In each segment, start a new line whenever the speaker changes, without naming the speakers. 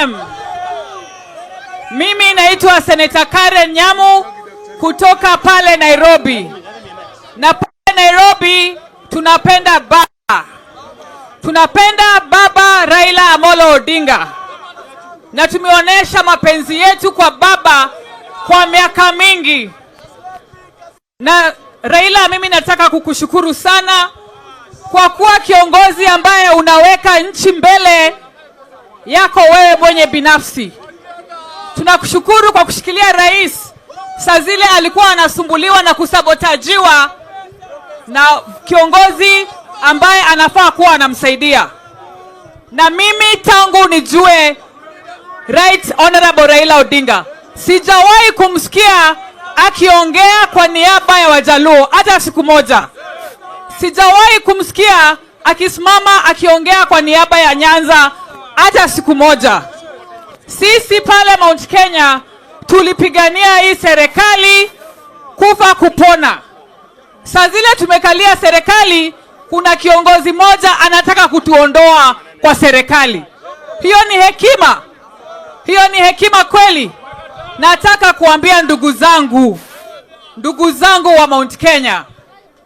ODM. Mimi naitwa Senator Karen Nyamu kutoka pale Nairobi. Na pale Nairobi tunapenda baba. Tunapenda Baba Raila Amolo Odinga. Na tumeonyesha mapenzi yetu kwa baba kwa miaka mingi. Na Raila, mimi nataka kukushukuru sana kwa kuwa kiongozi ambaye unaweka nchi mbele yako wewe mwenye binafsi. Tunakushukuru kwa kushikilia rais saa zile alikuwa anasumbuliwa na kusabotajiwa na kiongozi ambaye anafaa kuwa anamsaidia. Na mimi tangu nijue Right Honorable Raila Odinga, sijawahi kumsikia akiongea kwa niaba ya Wajaluo hata siku moja. Sijawahi kumsikia akisimama akiongea kwa niaba ya Nyanza hata siku moja. Sisi pale Mount Kenya tulipigania hii serikali kufa kupona. Saa zile tumekalia serikali, kuna kiongozi moja anataka kutuondoa kwa serikali. Hiyo ni hekima? Hiyo ni hekima kweli? Nataka kuambia ndugu zangu wa Mount Kenya,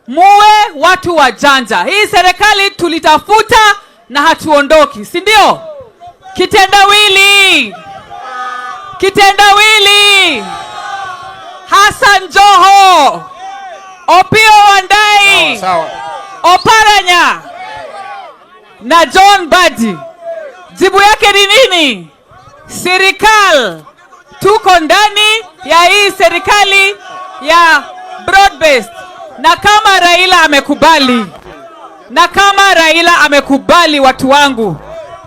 muwe watu wajanja. Hii serikali tulitafuta na hatuondoki, si ndio? Kitendawili, kitendawili. Hassan Joho, Opiyo Wandayi,
Sawa.
Oparanya na John Mbadi. Jibu yake ni nini? Serikali, tuko ndani ya hii serikali ya broad based, na kama Raila amekubali, na kama Raila amekubali, watu wangu,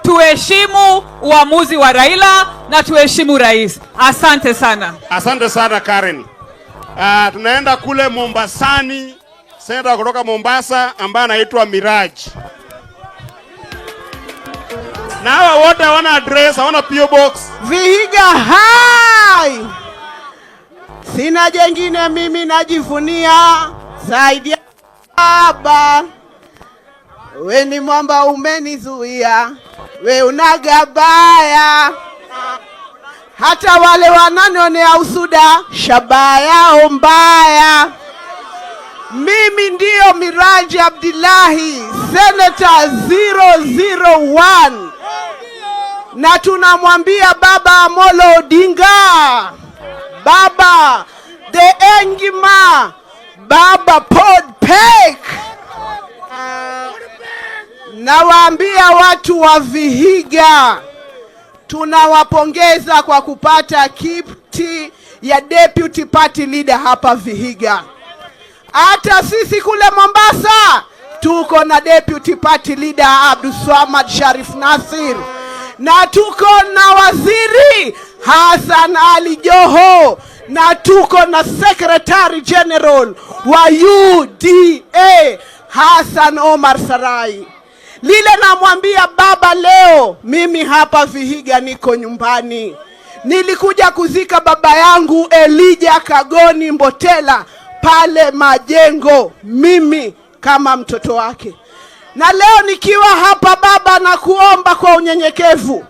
tuheshimu uamuzi wa Raila na tuheshimu rais. Asante sana.
Asante sana, Karen. Tunaenda kule Mombasani, seneta kutoka Mombasa ambaye anaitwa Miraj. Na hawa wote hawana address, hawana PO box.
Vihiga hai! Sina jengine mimi najivunia zaidi ya baba. We ni mwamba umenizuia, we unagabaya. Hata wale wananionea usuda, shabaha yao mbaya. Mimi ndiyo Miraji Abdillahi, Senator 001, na tunamwambia Baba Amolo Odinga, Baba the Engima, Baba Pod Pek. Nawaambia watu wa Vihiga, tunawapongeza kwa kupata kiti ya deputy party leader hapa Vihiga. Hata sisi kule Mombasa tuko na deputy party leader Abdulswamad Sharif Nasir, na tuko na waziri Hassan Ali Joho, na tuko na secretary general wa UDA Hassan Omar Sarai. Lile namwambia baba leo, mimi hapa Vihiga niko nyumbani. Nilikuja kuzika baba yangu Elijah Kagoni Mbotela pale Majengo, mimi kama mtoto wake. Na leo nikiwa hapa baba, na kuomba kwa unyenyekevu,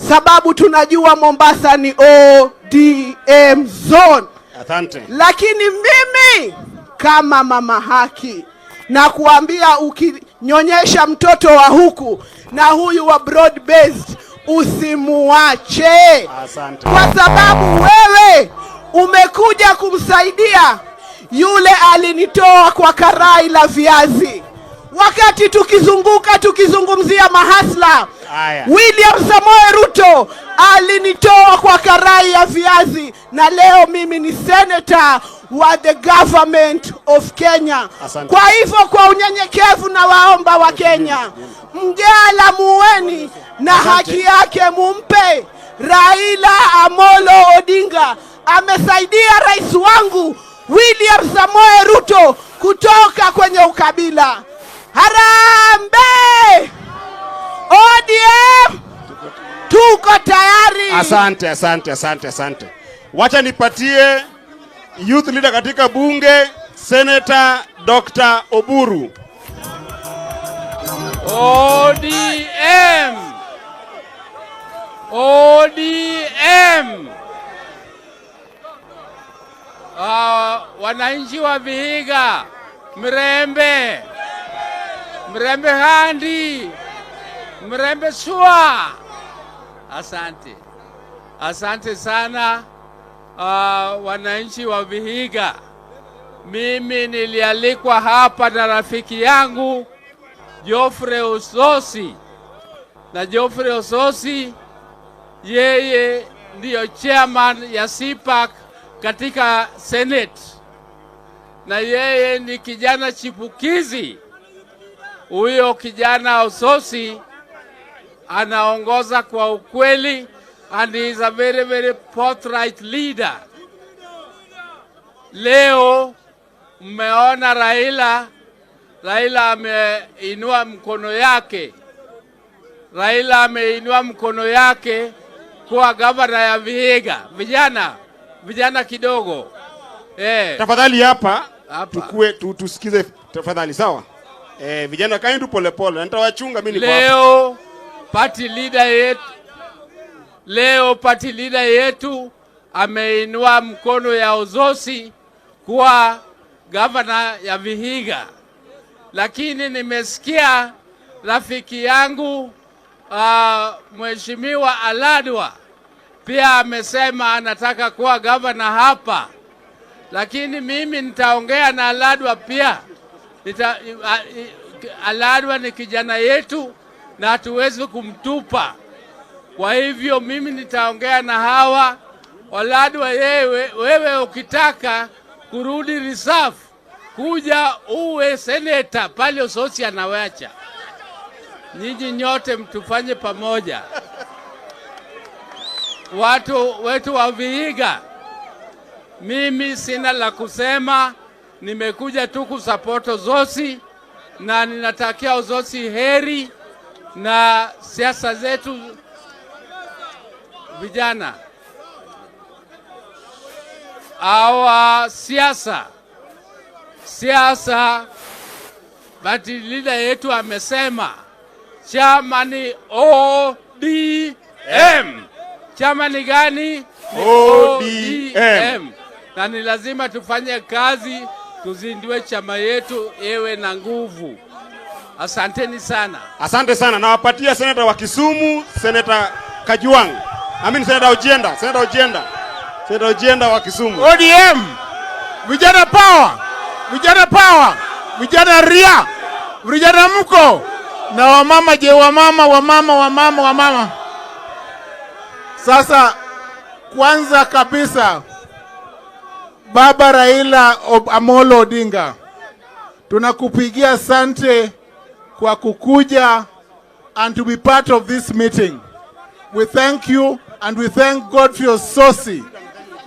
sababu tunajua Mombasa ni ODM zone.
Asante.
Lakini mimi kama mama haki na kuambia, ukinyonyesha mtoto wa huku na huyu wa broad based usimuache.
Asante.
Kwa sababu wewe umekuja kumsaidia yule alinitoa kwa karai la viazi wakati tukizunguka tukizungumzia mahasla.
Haya.
William Samoei Ruto alinitoa kwa karai ya viazi na leo mimi ni senator wa the government of Kenya.
Asante.
Kwa hivyo kwa unyenyekevu na waomba wa Kenya, Mgala muweni na haki yake mumpe. Raila Amolo Odinga amesaidia rais wangu William Samoei Ruto kutoka kwenye ukabila. Harambee! ODM tuko tayari.
Asante, asante, asante, asante. Wacha nipatie youth leader katika bunge, Senator Dr. Oburu.
ODM. wa Vihiga, Mrembe, Mrembe handi, Mrembe sua. Asante, asante sana wananchi wa Vihiga. Mimi nilialikwa hapa na rafiki yangu Geoffrey Osotsi, na Geoffrey Osotsi yeye ndiyo chairman ya CPAC katika Senate, na yeye ni kijana chipukizi. Huyo kijana Osotsi anaongoza kwa ukweli and he is a very, very forthright leader. Leo mmeona Raila, Raila ameinua mkono yake, Raila ameinua mkono yake kuwa gavana ya Vihiga. Vijana, vijana kidogo.
Tafadhali hapa.
Hapa.
Tukue tusikize tafadhali, sawa? Vijana kaeni tu polepole, na nitawachunga mimi, niko hapa.
Leo party leader yetu ameinua mkono ya Osotsi kuwa gavana ya Vihiga, lakini nimesikia rafiki yangu Mheshimiwa Aladwa pia amesema anataka kuwa gavana hapa, lakini mimi nitaongea na Aladwa pia. Aladwa ni kijana yetu na hatuwezi kumtupa. Kwa hivyo mimi nitaongea na hawa Aladwa, wewe ukitaka kurudi reserve, kuja uwe seneta pale Osotsi anawacha. Nyinyi nyote mtufanye pamoja, watu wetu wa Vihiga. Mimi sina la kusema, nimekuja tu kusupport Osotsi na ninatakia Osotsi heri na siasa zetu vijana. Awa siasa, party leader yetu amesema chama ni ODM. Chama ni gani? Ni
ODM.
Na ni lazima tufanye kazi, tuzindue chama yetu iwe na nguvu. Asanteni sana.
Asante sana. Nawapatia seneta wa Kisumu, Seneta Kajwang'. I mean Seneta Ojienda, Seneta Ojienda. Seneta Ojienda wa Kisumu.
ODM, vijana power, vijana power, vijana ria, vijana mko na wamama. Je, wamama, wamama, wamama, wamama. Sasa kwanza kabisa, Baba Raila Amolo Odinga, tunakupigia asante kwa kukuja and to be part of this meeting. We thank you and we thank God for Osotsi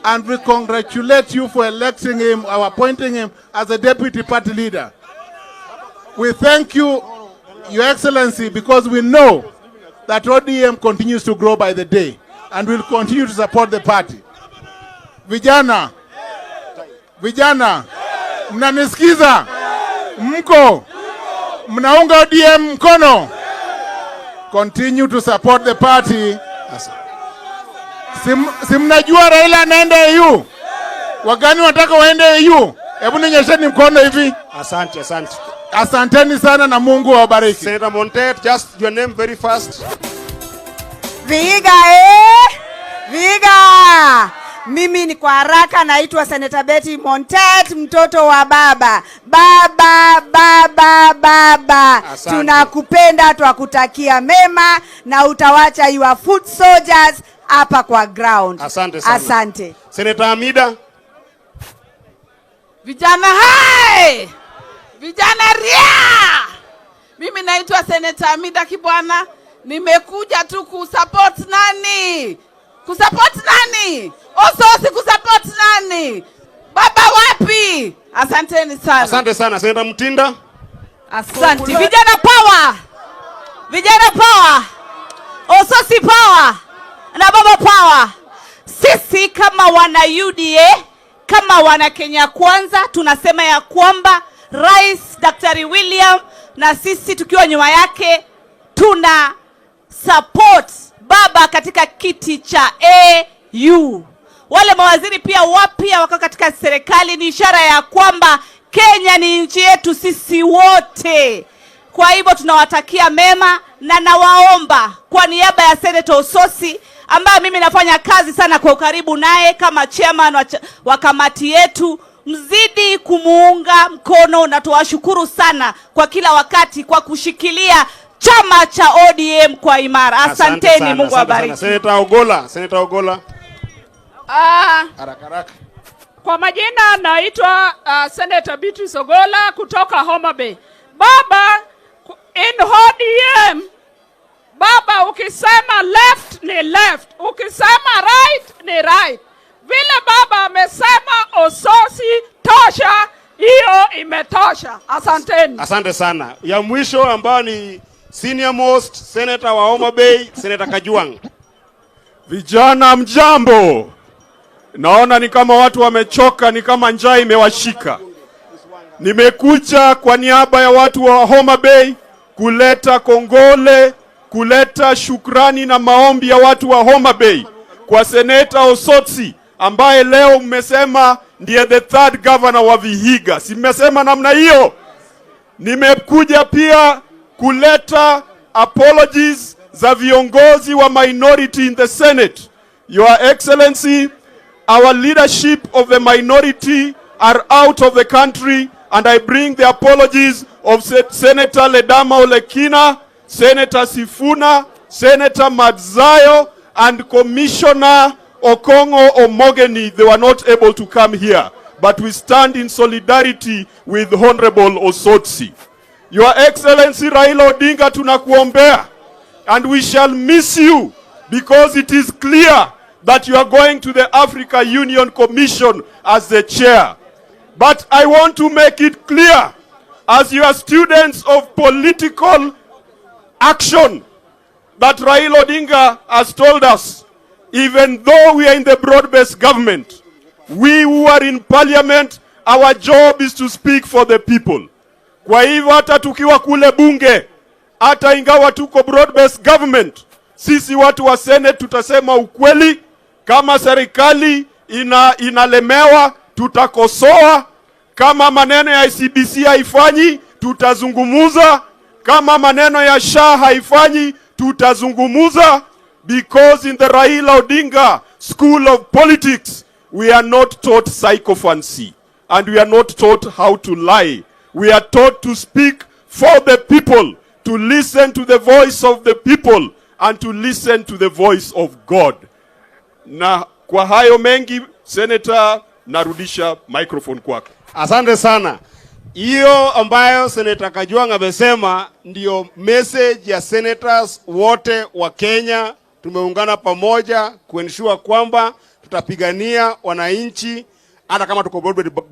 and we congratulate you for electing him or appointing him as a deputy party leader. We thank you, Your Excellency, because we know that ODM continues to grow by the day and will continue to support the party. Vijana, vijana, mnanisikiza? Mko? Mnaunga ODM mkono? Continue to support the party. Si mnajua Raila anaenda AU? Wagani wanataka waende AU? Hebu nionyesheni mkono hivi.
Asante, asante.
Asanteni sana na Mungu awabariki.
Senator Montet, just your name very fast.
Vihiga eh? Vihiga! Mimi ni kwa haraka naitwa Senator Betty Montet, mtoto wa baba. Baba, baba, baba.
Asante.
Tunakupenda, twakutakia mema na utawacha your foot soldiers hapa kwa ground.
Asante sana.
Asante.
Senator Amida.
Vijana hai! Vijana ria! Mimi naitwa Seneta Amida Kibwana, nimekuja tu kusupport nani? Kusupport nani? Osotsi kusupport nani? Baba wapi? Asanteni sana.
Asante sana. Senator Mutinda.
Asante. Vijana power! Vijana power! Osotsi power! Na baba power! Sisi kama wana UDA, kama wana Kenya Kwanza, tunasema ya kwamba Rais Daktari William na sisi tukiwa nyuma yake tuna support baba katika kiti cha AU. Wale mawaziri pia wapya wako katika serikali, ni ishara ya kwamba Kenya ni nchi yetu sisi wote. Kwa hivyo tunawatakia mema na nawaomba kwa niaba ya Senator Osotsi ambaye mimi nafanya kazi sana kwa ukaribu naye kama chairman wa kamati yetu, mzidi kumuunga mkono na tuwashukuru sana kwa kila wakati kwa kushikilia chama cha ODM kwa imara.
Asante
Asanteni,
sana,
Mungu
asante sana.
awabariki.
Senator Ogola, Senator Ogola.
Ah,
Haraka haraka.
Kwa majina naitwa Senator Beatrice Ogola kutoka Homa Bay. Baba, in ODM, baba ukisema left ni left, ukisema right ni right. Vile baba amesema Osotsi tosha, hiyo imetosha. Asanteni.
Asante sana. Ya mwisho ambayo ni senior most senator wa Homa Bay, Senator Kajwang.
Vijana mjambo, naona ni kama watu wamechoka, ni kama njaa imewashika. Nimekuja kwa niaba ya watu wa Homa Bay kuleta kongole, kuleta shukrani na maombi ya watu wa Homa Bay kwa Seneta Osotsi ambaye leo mmesema ndiye the third governor wa Vihiga, si mmesema namna hiyo? Nimekuja pia kuleta apologies za viongozi wa minority in the Senate. Your Excellency, our leadership of the minority are out of the country and I bring the apologies of Senator Ledama Olekina, Senator Sifuna, Senator Madzayo and Commissioner Okongo Omogeni. They were not able to come here, but we stand in solidarity with Honorable Osotsi. Your Excellency Raila Odinga, tunakuombea and we shall miss you because it is clear that you are going to the Africa Union Commission as the chair. But I want to make it clear, as you are students of political action, that Raila Odinga has told us, even though we are in the broad-based government, we who are in parliament, our job is to speak for the people. Kwa hivyo hata tukiwa kule bunge, hata ingawa tuko broad-based government, sisi watu wa Senate tutasema ukweli. Kama serikali inalemewa, tutakosoa. Kama maneno ya CBC haifanyi, tutazungumuza. Kama maneno ya SHA haifanyi, tutazungumuza. Because in the Raila Odinga School of Politics, we are not taught sycophancy and we are not taught how to lie. We are taught to speak for the people, to listen to the voice of the people and to listen to the voice of God. Na kwa hayo mengi, Senator, narudisha microphone kwako.
Asante sana. Hiyo ambayo Senator Kajwang amesema ndiyo message ya senators wote wa Kenya. Tumeungana pamoja kuensure kwamba tutapigania wananchi hata kama tuko broad-based.